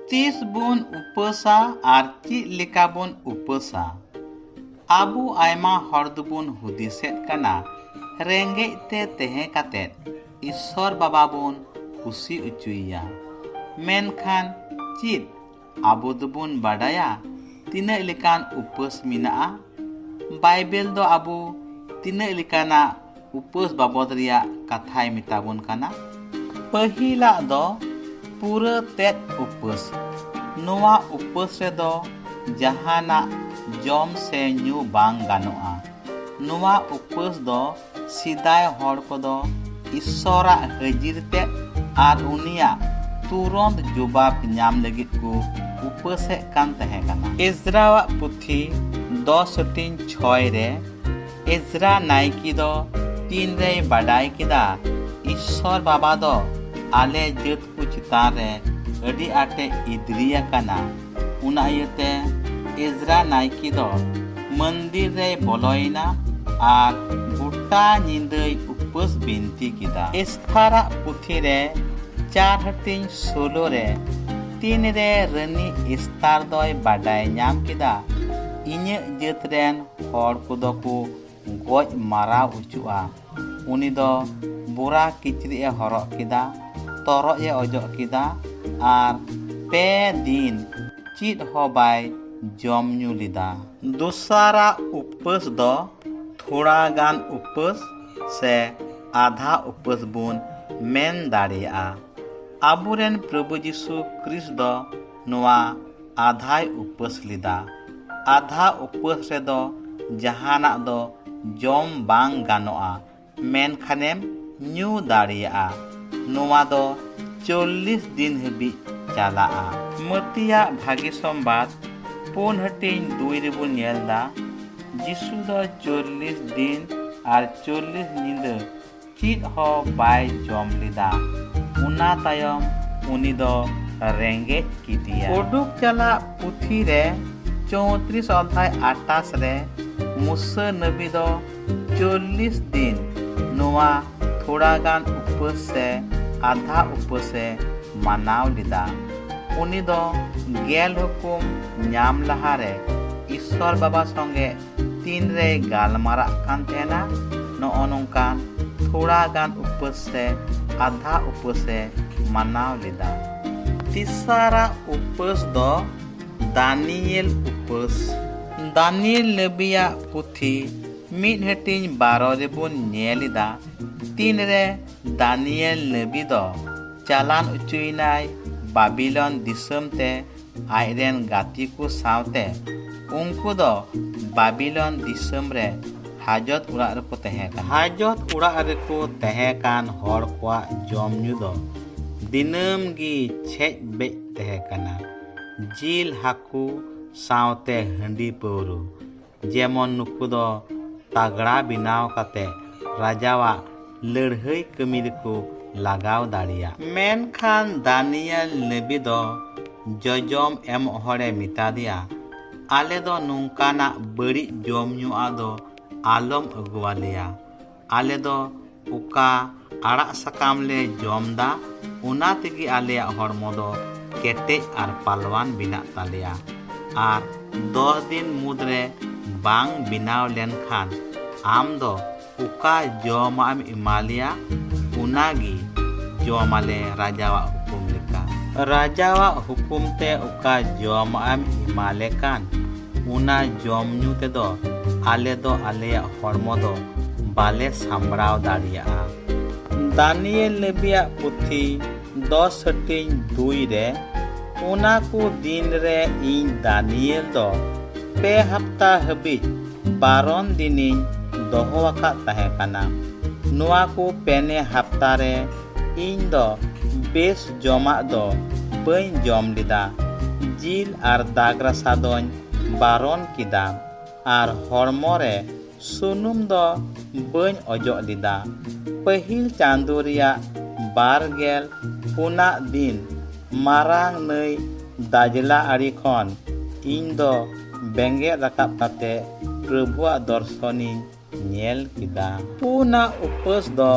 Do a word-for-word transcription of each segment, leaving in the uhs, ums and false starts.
ᱛᱤᱥ ᱵᱚᱱ ᱩᱯᱟᱹᱥᱟ ᱟᱨ ᱪᱮᱫ ᱞᱮᱠᱟ ᱵᱚᱱ ᱩᱯᱟᱹᱥᱟ? ᱟᱵᱚ ᱟᱭᱢᱟ ᱦᱚᱲ ᱫᱚᱵᱚᱱ ᱦᱩᱫᱤᱥᱮᱫ ᱠᱟᱱᱟ, ᱨᱮᱸᱜᱮᱡ ᱛᱮ ᱛᱟᱦᱮᱸ ᱠᱟᱛᱮ ᱤᱥᱥᱚᱨ ᱵᱟᱵᱟ ᱵᱚᱱ ᱠᱩᱥᱤ ᱚᱪᱚᱭᱮᱭᱟ᱾ ᱢᱮᱱᱠᱷᱟᱱ ᱪᱮᱫ ᱟᱵᱚ ᱫᱚᱵᱚᱱ ᱵᱟᱰᱟᱭᱟ ᱛᱤᱱᱟᱹᱜ ᱞᱮᱠᱟᱱ ᱩᱯᱟᱹᱥ ᱢᱮᱱᱟᱜᱼᱟ? ᱵᱟᱭᱵᱮᱞ ᱫᱚ ᱟᱵᱚ ᱛᱤᱱᱟᱹᱜ ᱞᱮᱠᱟᱱᱟᱜ ᱩᱯᱟᱹᱥ ᱵᱟᱵᱚᱫ ᱨᱮᱭᱟᱜ ᱠᱟᱛᱷᱟᱭ ᱢᱮᱛᱟ ᱵᱚᱱ ᱠᱟᱱᱟ? ᱯᱟᱹᱦᱤᱞᱟᱜ ᱫᱚ ᱯᱩᱨᱟᱹ ᱛᱮᱫ ᱩᱯᱟᱹᱥ᱾ ᱱᱚᱣᱟ ᱩᱯᱟᱹᱥ ᱨᱮᱫᱚ ᱡᱟᱦᱟᱱᱟᱜ ᱡᱚᱢ ᱥᱮ ᱧᱩ ᱵᱟᱝ ᱜᱟᱱᱚᱜᱼᱟ᱾ ᱱᱚᱣᱟ ᱩᱯᱟᱹᱥ ᱫᱚ ᱥᱮᱫᱟᱭ ᱦᱚᱲ ᱠᱚᱫᱚ ᱤᱥᱥᱚᱨᱟᱜ ᱦᱟᱹᱡᱤᱨ ᱛᱮᱫ ᱟᱨ ᱩᱱᱤᱭᱟᱜ ᱛᱩᱨᱚᱱᱛ ᱡᱚᱵᱟᱵ ᱧᱟᱢ ᱞᱟᱹᱜᱤᱫ ᱠᱚ ᱩᱯᱟᱹᱥᱮᱫ ᱠᱟᱱ ᱛᱟᱦᱮᱸ ᱠᱟᱱᱟ᱾ ᱮᱡᱽᱨᱟᱣᱟᱜ ᱯᱩᱛᱷᱤ ᱫᱚᱥ ᱦᱟᱹᱴᱤᱧ ᱪᱷᱚᱭ ᱨᱮ ᱮᱡᱽᱨᱟ ᱱᱟᱭᱠᱮ ᱫᱚ ᱛᱤᱱᱨᱮᱭ ᱵᱟᱰᱟᱭ ᱠᱮᱫᱟ ᱤᱥᱥᱚᱨ ᱵᱟᱵᱟ ᱫᱚ ᱟᱞᱮ ᱡᱟᱹᱛ ᱠᱚ ᱪᱮᱛᱟᱱ ᱨᱮ ᱟᱹᱰᱤ ᱟᱸᱴᱮ ᱤᱫᱽᱨᱤ ᱟᱠᱟᱱᱟ, ᱚᱱᱟ ᱤᱭᱟᱹᱛᱮ ᱮᱡᱽᱨᱟ ᱱᱟᱭᱠᱮ ᱫᱚ ᱢᱚᱱᱫᱤᱨ ᱨᱮᱭ ᱵᱚᱞᱚᱭᱮᱱᱟ ᱟᱨ ᱜᱚᱴᱟ ᱧᱤᱫᱟᱹᱭ ᱩᱯᱟᱹᱥ ᱵᱤᱱᱛᱤ ᱠᱮᱫᱟ᱾ ᱮᱥᱛᱷᱟᱨᱟᱜ ᱯᱩᱛᱷᱤ ᱨᱮ ᱪᱟᱨ ᱦᱟᱹᱴᱤᱧ ᱥᱳᱞᱳ ᱨᱮ ᱛᱤᱱᱨᱮ ᱨᱟᱹᱱᱤ ᱮᱥᱛᱟᱨ ᱫᱚᱭ ᱵᱟᱰᱟᱭ ᱧᱟᱢ ᱠᱮᱫᱟ ᱤᱧᱟᱹᱜ ᱡᱟᱹᱛ ᱨᱮᱱ ᱦᱚᱲ ᱠᱚᱫᱚ ᱠᱚ ᱜᱚᱡ ᱢᱟᱨᱟᱣ ᱚᱪᱚᱜᱼᱟ, ᱩᱱᱤ ᱫᱚ ᱵᱚᱨᱟ ᱠᱤᱪᱨᱤᱡ ᱮ ᱦᱚᱨᱚᱜ ᱠᱮᱫᱟ, ᱛᱚᱨᱚᱡ ᱮ ᱚᱡᱚᱜ ᱠᱮᱫᱟ ᱟᱨ ᱯᱮ ᱫᱤᱱ ᱪᱮᱫ ᱦᱚᱸ ᱵᱟᱭ ᱡᱚᱢ ᱧᱩ ᱞᱮᱫᱟ᱾ ᱫᱚᱥᱟᱨᱟᱜ ᱩᱯᱟᱹᱥ ᱫᱚ ᱛᱷᱚᱲᱟ ᱜᱟᱱ ᱩᱯᱟᱹᱥ ᱥᱮ ᱟᱫᱷᱟ ᱩᱯᱟᱹᱥ ᱵᱚᱱ ᱢᱮᱱ ᱫᱟᱲᱮᱭᱟᱜᱼᱟ᱾ ᱟᱵᱚᱨᱮᱱ ᱯᱨᱚᱵᱷᱩ ᱡᱤᱥᱩ ᱠᱨᱤᱥᱴ ᱫᱚ ᱱᱚᱣᱟ ᱟᱫᱷᱟᱭ ᱩᱯᱟᱹᱥ ᱞᱮᱫᱟ᱾ ᱟᱫᱷᱟ ᱩᱯᱟᱹᱥ ᱨᱮᱫᱚ ᱡᱟᱦᱟᱱᱟᱜ ᱫᱚ ᱡᱚᱢ ᱵᱟᱝ ᱜᱟᱱᱚᱜᱼᱟ, ᱢᱮᱱᱠᱷᱟᱱᱮᱢ ᱧᱩ ᱫᱟᱲᱮᱭᱟᱜᱼᱟ᱾ ᱱᱚᱣᱟ ᱫᱚ ᱪᱚᱞᱞᱤᱥ ᱫᱤᱱ ᱦᱟᱹᱵᱤᱡ ᱪᱟᱞᱟᱜᱼᱟ᱾ ᱢᱟᱹᱛᱤᱭᱟᱜ ᱵᱷᱟᱹᱜᱤ ᱥᱚᱢᱵᱟᱫ ᱯᱩᱱ ᱦᱟᱹᱴᱤᱧ ᱫᱩᱭ ᱨᱮᱵᱚᱱ ᱧᱮᱞ ᱮᱫᱟ, ᱡᱤᱥᱩ ᱫᱚ ᱪᱚᱞᱞᱤᱥ ᱫᱤᱱ ᱟᱨ ᱪᱚᱞᱞᱤᱥ ᱧᱤᱫᱟᱹ ᱪᱮᱫ ᱦᱚᱸ ᱵᱟᱭ ᱡᱚᱢ ᱞᱮᱫᱟ᱾ ᱚᱱᱟ ᱛᱟᱭᱚᱢ ᱩᱱᱤ ᱫᱚ ᱨᱮᱸᱜᱮᱡ ᱠᱮᱫᱮᱭᱟ᱾ ᱩᱰᱩᱠ ᱪᱟᱞᱟᱜ ᱯᱩᱛᱷᱤ ᱨᱮ ᱪᱳᱭᱛᱨᱤᱥ ᱚᱫᱷᱟᱭ ᱟᱴᱷᱟᱥ ᱨᱮ ᱢᱩᱥᱟᱹ ᱱᱟᱵᱤ ᱫᱚ ᱪᱚᱞᱞᱤᱥ ᱫᱤᱱ ᱱᱚᱣᱟ ᱛᱷᱚᱲᱟ ᱜᱟᱱ ᱩᱯᱟᱹᱥ ᱥᱮ ᱟᱫᱷᱟ ᱩᱯᱟᱹᱥ ᱮ ᱢᱟᱱᱟᱣ ᱞᱮᱫᱟ᱾ ᱩᱱᱤ ᱫᱚ ᱜᱮᱞ ᱦᱩᱠᱩᱢ ᱧᱟᱢ ᱞᱟᱦᱟᱨᱮ ᱤᱥᱥᱚᱨ ᱵᱟᱵᱟ ᱥᱚᱸᱜᱮ ᱛᱤᱱᱨᱮᱭ ᱜᱟᱞᱢᱟᱨᱟᱜ ᱠᱟᱱ ᱛᱟᱦᱮᱱᱟ, ᱱᱚᱜᱼᱚ ᱱᱚᱝᱠᱟᱱ ᱛᱷᱚᱲᱟ ᱜᱟᱱ ᱩᱯᱟᱹᱥ ᱥᱮ ᱟᱫᱷᱟ ᱩᱯᱟᱹᱥ ᱮ ᱢᱟᱱᱟᱣ ᱞᱮᱫᱟ᱾ ᱛᱮᱥᱟᱨᱟᱜ ᱩᱯᱟᱹᱥ ᱫᱚ ᱫᱟᱱᱤᱭᱮᱞ ᱩᱯᱟᱹᱥ᱾ ᱫᱟᱱᱤᱭᱮᱞ ᱱᱟᱹᱵᱤᱭᱟᱜ ᱯᱩᱛᱷᱤ ᱢᱤᱫ ᱦᱟᱹᱴᱤᱧ ᱵᱟᱨᱚ ᱨᱮᱵᱚᱱ ᱧᱮᱞ ᱮᱫᱟ, ᱛᱤᱱᱨᱮ ᱫᱟᱱᱤᱭᱮᱞ ᱱᱟᱹᱵᱤ ᱫᱚ ᱪᱟᱞᱟᱱ ᱚᱪᱚᱭᱮᱱᱟᱭ ᱵᱟᱵᱤᱞᱚᱱ ᱫᱤᱥᱚᱢ ᱛᱮ ᱟᱡᱨᱮᱱ ᱜᱟᱛᱮ ᱠᱚ ᱥᱟᱶᱛᱮ᱾ ᱩᱱᱠᱩ ᱫᱚ ᱵᱟᱵᱤᱞᱚᱱ ᱫᱤᱥᱚᱢ ᱨᱮ ᱦᱟᱡᱚᱛ ᱚᱲᱟᱜ ᱨᱮᱠᱚ ᱛᱟᱦᱮᱸ ᱠᱟᱱᱟ᱾ ᱦᱟᱡᱚᱛ ᱚᱲᱟᱜ ᱨᱮᱠᱚ ᱛᱟᱦᱮᱸ ᱠᱟᱱ ᱦᱚᱲ ᱠᱚᱣᱟᱜ ᱡᱚᱢ ᱧᱩ ᱫᱚ ᱫᱤᱱᱟᱹᱢ ᱜᱮ ᱪᱷᱮᱡ ᱵᱮᱡ ᱛᱟᱦᱮᱸ ᱠᱟᱱᱟ᱾ ᱡᱤᱞ, ᱦᱟᱹᱠᱩ ᱥᱟᱶᱛᱮ ᱦᱟᱺᱰᱤ ᱯᱟᱹᱣᱨᱟᱹ ᱡᱮᱢᱚᱱ ᱱᱩᱠᱩ ᱫᱚ ᱛᱟᱜᱲᱟ ᱵᱮᱱᱟᱣ ᱠᱟᱛᱮ ᱨᱟᱡᱟᱣᱟᱜ ᱞᱟᱹᱲᱦᱟᱹᱭ ᱠᱟᱹᱢᱤ ᱨᱮᱠᱚ ᱞᱟᱜᱟᱣ ᱫᱟᱲᱮᱭᱟᱜ᱾ ᱢᱮᱱᱠᱷᱟᱱ ᱫᱟᱱᱤᱭᱮᱞ ᱱᱟᱵᱤ ᱫᱚ ᱡᱚᱡᱚᱢ ᱮᱢᱚᱜ ᱦᱚᱲᱮ ᱢᱮᱛᱟ ᱫᱮᱭᱟ, "ᱟᱞᱮ ᱫᱚ ᱱᱚᱝᱠᱟᱱᱟᱜ ᱵᱟᱹᱲᱤᱡ ᱡᱚᱢ ᱧᱩᱣᱟᱜ ᱫᱚ ᱟᱞᱚᱢ ᱟᱹᱜᱩᱣᱟᱞᱮᱭᱟ᱾ ᱟᱞᱮ ᱫᱚ ᱚᱠᱟ ᱟᱲᱟᱜ ᱥᱟᱠᱟᱢ ᱞᱮ ᱡᱚᱢ ᱫᱟ, ᱚᱱᱟ ᱛᱮᱜᱮ ᱟᱞᱮᱭᱟᱜ ᱦᱚᱲᱢᱚ ᱫᱚ ᱠᱮᱴᱮᱡ ᱟᱨ ᱯᱟᱞᱣᱟᱱ ᱵᱮᱱᱟᱜ ᱛᱟᱞᱮᱭᱟ᱾ ᱟᱨ ᱫᱚᱥ ᱫᱤᱱ ᱢᱩᱫᱽᱨᱮ ᱵᱟᱝ ᱵᱮᱱᱟᱣ ᱞᱮᱱᱠᱷᱟᱱ ᱟᱢ ᱫᱚ ᱚᱠᱟ ᱡᱚᱢᱟᱜ ᱮᱢ ᱮᱢᱟ ᱞᱮᱭᱟ, ᱚᱱᱟ ᱜᱮ ᱡᱚᱢᱟᱞᱮ ᱨᱟᱡᱟᱣᱟᱜ ᱦᱩᱠᱩᱢ ᱞᱮᱠᱟ᱾" ᱨᱟᱡᱟᱣᱟᱜ ᱦᱩᱠᱩᱢ ᱛᱮ ᱚᱠᱟ ᱡᱚᱢᱟᱜ ᱮᱢ ᱮᱢᱟ ᱞᱮ ᱠᱟᱱ, ᱚᱱᱟ ᱡᱚᱢ ᱧᱩ ᱛᱮᱫᱚ ᱟᱞᱮ ᱫᱚ ᱟᱞᱮᱭᱟᱜ ᱦᱚᱲᱢᱚ ᱫᱚ ᱵᱟᱞᱮ ᱥᱟᱢᱵᱲᱟᱣ ᱫᱟᱲᱮᱭᱟᱜᱼᱟ᱾ ᱫᱟᱱᱤᱭᱮᱞ ᱱᱟᱵᱤᱭᱟᱜ ᱯᱩᱛᱷᱤ ᱫᱚᱥ ᱦᱟᱹᱴᱤᱧ ᱫᱩᱭ ᱨᱮ, ᱚᱱᱟ ᱠᱚ ᱫᱤᱱ ᱨᱮ ᱤᱧ ᱫᱟᱱᱤᱭᱮᱞ ᱫᱚ ᱯᱮ ᱦᱟᱯᱛᱟ ᱦᱟᱹᱵᱤᱡ ᱵᱟᱨᱚᱱ ᱫᱤᱱᱤᱧ ᱫᱚᱦᱚ ᱟᱠᱟᱫ ᱛᱟᱦᱮᱸ ᱠᱟᱱᱟ᱾ ᱱᱚᱣᱟ ᱠᱚ ᱯᱮᱱᱮ ᱦᱟᱯᱛᱟ ᱨᱮ ᱤᱧ ᱫᱚ ᱵᱮᱥ ᱡᱚᱢᱟᱜ ᱫᱚ ᱵᱟᱹᱧ ᱡᱚᱢ ᱞᱮᱫᱟ᱾ ᱡᱤᱞ ᱟᱨ ᱫᱟᱜᱽ ᱨᱟᱥᱟ ᱫᱚᱧ ᱵᱟᱨᱚᱱ ᱠᱮᱫᱟ ᱟᱨ ᱦᱚᱲᱢᱚ ᱨᱮ ᱥᱩᱱᱩᱢ ᱫᱚ ᱵᱟᱹᱧ ᱚᱡᱚᱜ ᱞᱮᱫᱟ᱾ ᱯᱟᱹᱦᱤᱞ ᱪᱟᱸᱫᱳ ᱨᱮᱭᱟᱜ ᱵᱟᱨ ᱜᱮᱞ ᱯᱩᱱᱟᱜ ᱫᱤᱱ ᱢᱟᱨᱟᱝ ᱱᱟᱹᱭ ᱫᱟᱡᱽᱞᱟ ᱟᱲᱮ ᱠᱷᱚᱱ ᱤᱧ ᱫᱚ ᱵᱮᱸᱜᱮᱫ ᱨᱟᱠᱟᱵ ᱠᱟᱛᱮ ᱯᱨᱚᱵᱷᱩᱣᱟᱜ ᱫᱚᱨᱥᱚᱱᱤᱧ ᱧᱮᱞ ᱠᱮᱫᱟ᱾ ᱯᱩᱱᱟᱜ ᱩᱯᱟᱹᱥ ᱫᱚ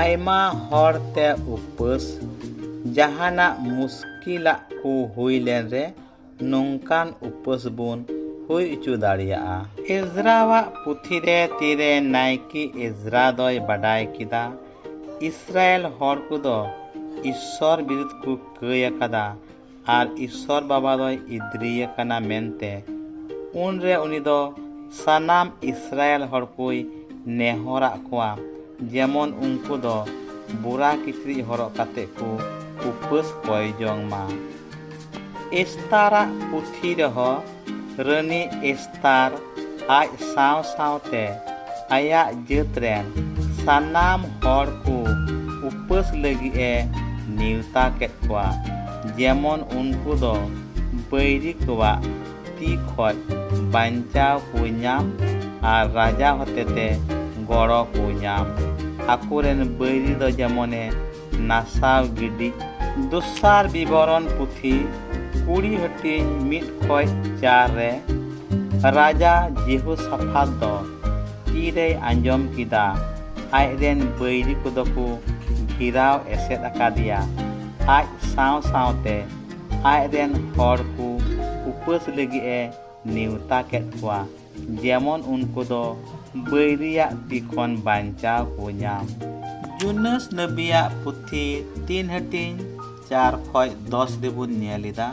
ᱟᱭᱢᱟ ᱦᱚᱲ ᱛᱮ ᱩᱯᱟᱹᱥ, ᱡᱟᱦᱟᱱᱟᱜ ᱢᱩᱥᱠᱤᱞᱟᱜ ᱠᱚ ᱦᱩᱭ ᱞᱮᱱ ᱨᱮ ᱱᱚᱝᱠᱟᱱ ᱩᱯᱟᱹᱥ ᱵᱚᱱ ᱦᱩᱭ ᱦᱚᱪᱚ ᱫᱟᱲᱮᱭᱟᱜᱼᱟ᱾ ᱮᱡᱽᱨᱟᱣᱟᱜ ᱯᱩᱛᱷᱤ ᱨᱮ ᱛᱤᱨᱮ ᱱᱟᱭᱠᱮ ᱮᱡᱽᱨᱟ ᱫᱚᱭ ᱵᱟᱰᱟᱭ ᱠᱮᱫᱟ, ᱤᱥᱨᱟᱭᱮᱞ ᱦᱚᱲ ᱠᱚᱫᱚ ᱤᱥᱥᱚᱨ ᱵᱤᱨᱩᱫᱷ ᱠᱚ ᱠᱟᱹᱭ ᱟᱠᱟᱫᱟ ᱟᱨ ᱤᱥᱥᱚᱨ ᱵᱟᱵᱟ ᱫᱚᱭ ᱤᱫᱨᱤᱭᱟᱠᱟᱱᱟ ᱢᱮᱱᱛᱮ᱾ ᱩᱱᱨᱮ ᱩᱱᱤ ᱫᱚ ᱥᱟᱱᱟᱢ ᱤᱥᱨᱟᱭᱮᱞ ᱦᱚᱲ ᱠᱚᱭ ᱱᱮᱦᱚᱨᱟᱜ ᱠᱚᱣᱟ, ᱡᱮᱢᱚᱱ ᱩᱱᱠᱩ ᱫᱚ ᱵᱩᱨᱟ ᱠᱤᱪᱨᱤᱡ ᱦᱚᱨᱚᱜ ᱠᱟᱛᱮ ᱠᱚ ᱩᱯᱟᱹᱥ ᱠᱚᱭ ᱡᱚᱝ ᱢᱟ᱾ ᱮᱥᱛᱟᱨᱟᱜ ᱯᱩᱛᱷᱤ ᱨᱮᱦᱚᱸ ᱨᱟᱹᱱᱤ ᱮᱥᱛᱟᱨ ᱟᱡ ᱥᱟᱶ ᱥᱟᱶᱛᱮ ᱟᱭᱟᱜ ᱡᱟᱹᱛ ᱨᱮᱱ ᱥᱟᱱᱟᱢ ᱦᱚᱲ ᱠᱚ ᱩᱯᱟᱹᱥ ᱞᱟᱹᱜᱤᱫ ᱮ ᱱᱮᱣᱛᱟ ᱠᱮᱫ ᱠᱚᱣᱟ, ᱡᱮᱢᱚᱱ ᱩᱱᱠᱩ ᱫᱚ ᱵᱟᱹᱭᱨᱤ ᱠᱚᱣᱟᱜ ᱛᱤ ᱠᱷᱚᱡ ᱵᱟᱧᱪᱟᱣ ᱠᱚ ᱧᱟᱢ ᱟᱨ ᱨᱟᱡᱟ ᱦᱚᱛᱮᱛᱮ ᱜᱚᱲᱚ ᱠᱚ ᱧᱟᱢ᱾ ᱟᱠᱚᱨᱮᱱ ᱵᱟᱹᱭᱨᱤ ᱫᱚ ᱡᱮᱢᱚᱱᱮ ᱱᱟᱥᱟᱣ ᱜᱤᱰᱤᱡ᱾ ᱫᱚᱥᱟᱨ ᱵᱤᱵᱚᱨᱚᱱ ᱯᱩᱛᱷᱤ ᱠᱩᱲᱤ ᱦᱟᱹᱴᱤᱧ ᱢᱤᱫ ᱠᱷᱚᱡ ᱪᱟᱨ ᱨᱮ ᱨᱟᱡᱟ ᱡᱮᱦᱳᱥᱟᱯᱷᱟᱛ ᱫᱚ ᱛᱤᱨᱮᱭ ᱟᱸᱡᱚᱢ ᱠᱮᱫᱟ, ᱟᱡᱨᱮᱱ ᱵᱟᱹᱭᱨᱤ ᱠᱚᱫᱚ ᱠᱚ ᱜᱷᱮᱨᱟᱣ ᱮᱥᱮᱫ ᱟᱠᱟᱫᱮᱭᱟ᱾ ᱟᱡ ᱥᱟᱶ ᱥᱟᱶᱛᱮ ᱟᱡᱨᱮᱱ ᱦᱚᱲ ᱠᱚ ᱩᱯᱟᱹᱥ ᱞᱟᱹᱜᱤᱫ ᱮ ᱱᱮᱣᱛᱟ ᱠᱮᱫ ᱠᱚᱣᱟ, ᱡᱮᱢᱚᱱ ᱩᱱᱠᱩ ᱫᱚ ᱵᱟᱹᱭᱨᱤᱭᱟᱜ ᱛᱤ ᱠᱷᱚᱱ ᱵᱟᱧᱪᱟᱣ ᱠᱚ ᱧᱟᱢ᱾ ᱡᱩᱱᱟᱹᱥ ᱱᱟᱹᱵᱤᱭᱟᱜ ᱯᱩᱛᱷᱤ ᱛᱤᱱ ᱦᱟᱹᱴᱤᱧ ᱪᱟᱨ ᱠᱷᱚᱡ ᱫᱚᱥ ᱨᱮᱵᱚᱱ ᱧᱮᱞ ᱮᱫᱟ᱾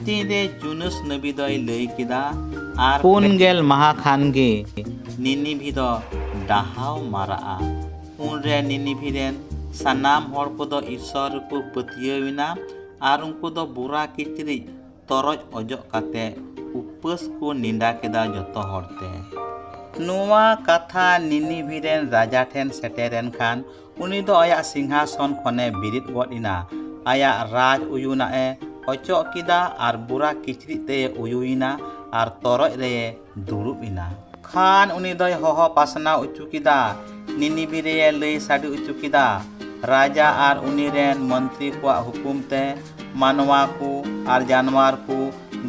ᱛᱤᱱᱨᱮ ᱡᱩᱱᱟᱹᱥ ᱱᱟᱹᱵᱤ ᱫᱚᱭ ᱞᱟᱹᱭ ᱠᱮᱫᱟ, ᱟᱨ ᱯᱩᱱ ᱜᱮᱞ ᱢᱟᱦᱟ ᱠᱷᱟᱱ ᱜᱮ ᱱᱤᱱᱤᱵᱷᱤ ᱫᱚ ᱰᱟᱦᱟᱣ ᱢᱟᱨᱟᱜᱼᱟ᱾ ᱩᱱᱨᱮ ᱱᱤᱱᱤᱵᱷᱤ ᱨᱮᱱ ᱥᱟᱱᱟᱢ ᱦᱚᱲ ᱠᱚᱫᱚ ᱤᱥᱥᱚᱨ ᱨᱮᱠᱚ ᱯᱟᱹᱛᱭᱟᱹᱣ ᱮᱱᱟ ᱟᱨ ᱩᱱᱠᱩ ᱫᱚ ᱵᱩᱨᱟ ᱠᱤᱪᱨᱤᱡ ᱛᱚᱨᱚᱡ ᱚᱡᱚᱜ ᱠᱟᱛᱮ ᱩᱯᱟᱹᱥ ᱠᱚ ᱱᱮᱰᱟ ᱠᱮᱫᱟ ᱡᱚᱛᱚ ᱦᱚᱲᱛᱮ᱾ ᱱᱚᱣᱟ ᱠᱟᱛᱷᱟ ᱱᱤᱱᱤᱵᱷᱤ ᱨᱮᱱ ᱨᱟᱡᱟ ᱴᱷᱮᱱ ᱥᱮᱴᱮᱨᱮᱱ ᱠᱷᱟᱱ, ᱩᱱᱤ ᱫᱚ ᱟᱭᱟᱜ ᱥᱤᱝᱦᱟᱥᱚᱱ ᱠᱷᱚᱱᱮ ᱵᱮᱨᱮᱫ ᱜᱚᱫ ᱮᱱᱟ, ᱟᱭᱟᱜ ᱨᱟᱡᱽ ᱩᱭᱩᱱᱟᱜ ᱮ ᱚᱪᱚᱜ ᱠᱮᱫᱟ ᱟᱨ ᱵᱩᱨᱟ ᱠᱤᱪᱨᱤᱡ ᱛᱮᱭ ᱩᱭᱩᱭᱮᱱᱟ ᱟᱨ ᱛᱚᱨᱚᱡ ᱨᱮᱭ ᱫᱩᱲᱩᱵ ᱮᱱᱟ᱾ ᱠᱷᱟᱱ ᱩᱱᱤ ᱫᱚᱭ ᱦᱚᱦᱚ ᱯᱟᱥᱱᱟᱣ ᱚᱪᱚ ᱠᱮᱫᱟ, ᱱᱤᱱᱤᱵᱷᱤ ᱨᱮᱭ ᱞᱟᱹᱭ ᱥᱟᱰᱮ ᱚᱪᱚ ᱠᱮᱫᱟ, ᱨᱟᱡᱟ ᱟᱨ ᱩᱱᱤ ᱨᱮᱱ ᱢᱚᱱᱛᱨᱤ ᱠᱚᱣᱟᱜ ᱦᱩᱠᱩᱢ ᱛᱮ ᱢᱟᱱᱣᱟ ᱠᱚ ᱟᱨ ᱡᱟᱱᱣᱟᱨ ᱠᱚ,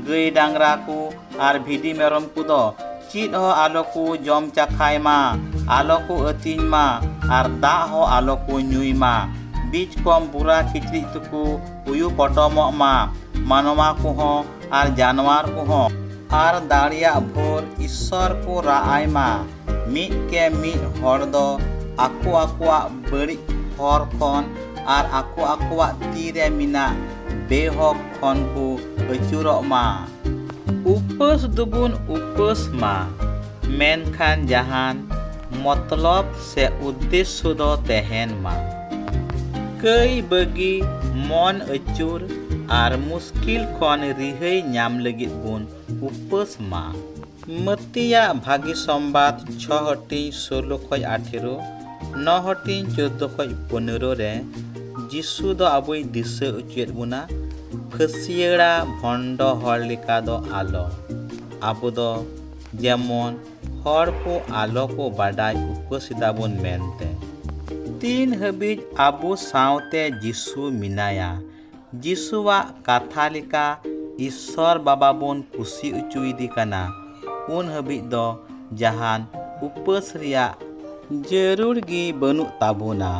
ᱜᱟᱹᱭ ᱰᱟᱝᱨᱟ ᱠᱚ ᱟᱨ ᱵᱷᱤᱰᱤ ᱢᱮᱨᱚᱢ ᱠᱚᱫᱚ ᱪᱮᱫ ᱦᱚᱸ ᱟᱞᱚ ᱠᱚ ᱡᱚᱢ ᱪᱟᱠᱷᱟᱭ ᱢᱟ, ᱟᱞᱚ ᱠᱚ ᱟᱹᱛᱤᱧ ᱢᱟ ᱟᱨ ᱫᱟᱜ ᱦᱚᱸ ᱟᱞᱚ ᱠᱚ ᱧᱩᱭ ᱢᱟ᱾ ᱵᱤᱡᱽ ᱠᱚᱢ ᱵᱩᱨᱟ ᱠᱤᱪᱨᱤᱡ ᱛᱮᱠᱚ ᱩᱭᱩ ᱯᱚᱴᱚᱢᱚᱜ ᱢᱟ, ᱢᱟᱱᱣᱟ ᱠᱚᱦᱚᱸ ᱟᱨ ᱡᱟᱱᱣᱟᱨ ᱠᱚᱦᱚᱸ᱾ ᱟᱨ ᱫᱟᱲᱮᱭᱟᱜ ᱵᱷᱳᱨ ᱤᱥᱥᱚᱨ ᱠᱚ ᱨᱟᱜ ᱟᱭ ᱢᱟ᱾ ᱢᱤᱫ ᱠᱮ ᱢᱤᱫ ᱦᱚᱲ ᱫᱚ ᱟᱠᱚ ᱟᱠᱚᱣᱟᱜ ᱵᱟᱹᱲᱤᱡ ᱦᱚᱨ ᱠᱷᱚᱱ ᱟᱨ ᱟᱠᱚ ᱟᱠᱚᱣᱟᱜ ᱛᱤ ᱨᱮ ᱢᱮᱱᱟᱜ ᱵᱮᱦᱚᱠ ᱠᱷᱚᱱ ᱠᱚ ᱟᱹᱪᱩᱨᱚᱜ ᱢᱟ᱾ ᱩᱯᱟᱹᱥ ᱫᱚᱵᱚᱱ ᱩᱯᱟᱹᱥ ᱢᱟ, ᱢᱮᱱᱠᱷᱟᱱ ᱡᱟᱦᱟᱱ ᱢᱚᱛᱞᱚᱵ ᱥᱮ ᱩᱫᱽᱫᱮᱥᱥᱚ ᱫᱚ ᱛᱟᱦᱮᱱ ᱢᱟ᱾ ᱠᱟᱹᱭ ᱵᱟᱹᱜᱤ, ᱢᱚᱱ ᱟᱹᱪᱩᱨ ᱟᱨ ᱢᱩᱥᱠᱤᱞ ᱠᱷᱚᱱ ᱨᱤᱦᱟᱹᱭ ᱧᱟᱢ ᱞᱟᱹᱜᱤᱫ ᱵᱚᱱ ᱩᱯᱟᱹᱥ ᱢᱟ᱾ ᱢᱟᱹᱛᱤᱭᱟᱜ ᱵᱷᱟᱹᱜᱤ ᱥᱚᱢᱵᱟᱫ ᱪᱷᱚ ᱦᱟᱹᱴᱤᱧ ᱥᱳᱞᱳ ᱠᱷᱚᱡ ᱟᱴᱷᱮᱨᱚ, ᱱᱚ ᱦᱟᱹᱴᱤᱧ ᱪᱳᱫᱽᱫᱳ ᱠᱷᱚᱡ ᱯᱚᱱᱮᱨᱚ ᱨᱮ ᱡᱤᱥᱩ ᱫᱚ ᱟᱵᱚᱭ ᱫᱤᱥᱟᱹ ᱚᱪᱚᱭᱮᱫ ᱵᱚᱱᱟ ᱯᱷᱟᱹᱥᱭᱟᱹᱲᱟ ᱵᱷᱚᱱᱰᱚ ᱦᱚᱲ ᱞᱮᱠᱟ ᱫᱚ ᱟᱞᱚ᱾ ᱟᱵᱚ ᱫᱚ ᱡᱮᱢᱚᱱ ᱦᱚᱲ ᱠᱚ ᱟᱞᱚ ᱠᱚ ᱵᱟᱰᱟᱭ ᱩᱯᱟᱹᱥ ᱮᱫᱟᱵᱚᱱ ᱢᱮᱱᱛᱮ᱾ ᱛᱤᱱ ᱦᱟᱹᱵᱤᱡ ᱟᱵᱚ ᱥᱟᱶᱛᱮ ᱡᱤᱥᱩ ᱢᱮᱱᱟᱭᱟ, ᱡᱤᱥᱩᱣᱟᱜ ᱠᱟᱛᱷᱟ ᱞᱮᱠᱟ ᱤᱥᱥᱚᱨ ᱵᱟᱵᱟ ᱵᱚᱱ ᱠᱩᱥᱤ ᱚᱪᱚᱭᱮᱫᱮ ᱠᱟᱱᱟ, ᱩᱱ ᱦᱟᱹᱵᱤᱡ ᱫᱚ ᱡᱟᱦᱟᱱ ᱩᱯᱟᱹᱥ ᱨᱮᱭᱟᱜ ᱡᱟᱹᱨᱩᱲ ᱜᱮ ᱵᱟᱹᱱᱩᱜ ᱛᱟᱵᱚᱱᱟ᱾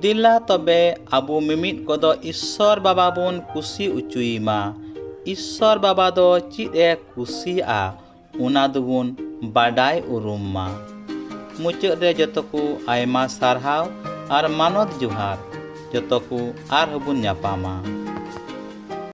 ᱫᱮᱞᱟ ᱛᱚᱵᱮ ᱟᱵᱚ ᱢᱤᱢᱤᱫ ᱠᱚᱫᱚ ᱤᱥᱥᱚᱨ ᱵᱟᱵᱟ ᱵᱚᱱ ᱠᱩᱥᱤ ᱚᱪᱚᱭᱮᱢᱟ᱾ ᱤᱥᱥᱚᱨ ᱵᱟᱵᱟ ᱫᱚ ᱪᱮᱫ ᱮ ᱠᱩᱥᱤᱭᱟᱜᱼᱟ, ᱚᱱᱟ ᱫᱚᱵᱚᱱ ᱵᱟᱰᱟᱭ ᱩᱨᱩᱢ ᱢᱟ᱾ ᱢᱩᱪᱟᱹᱫ ᱨᱮ ᱡᱚᱛᱚ ᱠᱚ ᱟᱭᱢᱟ ᱥᱟᱨᱦᱟᱣ ᱟᱨ ᱢᱟᱱᱚᱛ ᱡᱚᱦᱟᱨ᱾ ᱡᱚᱛᱚ ᱠᱚ ᱟᱨᱦᱚᱸ ᱵᱚᱱ ᱧᱟᱯᱟᱢᱟ᱾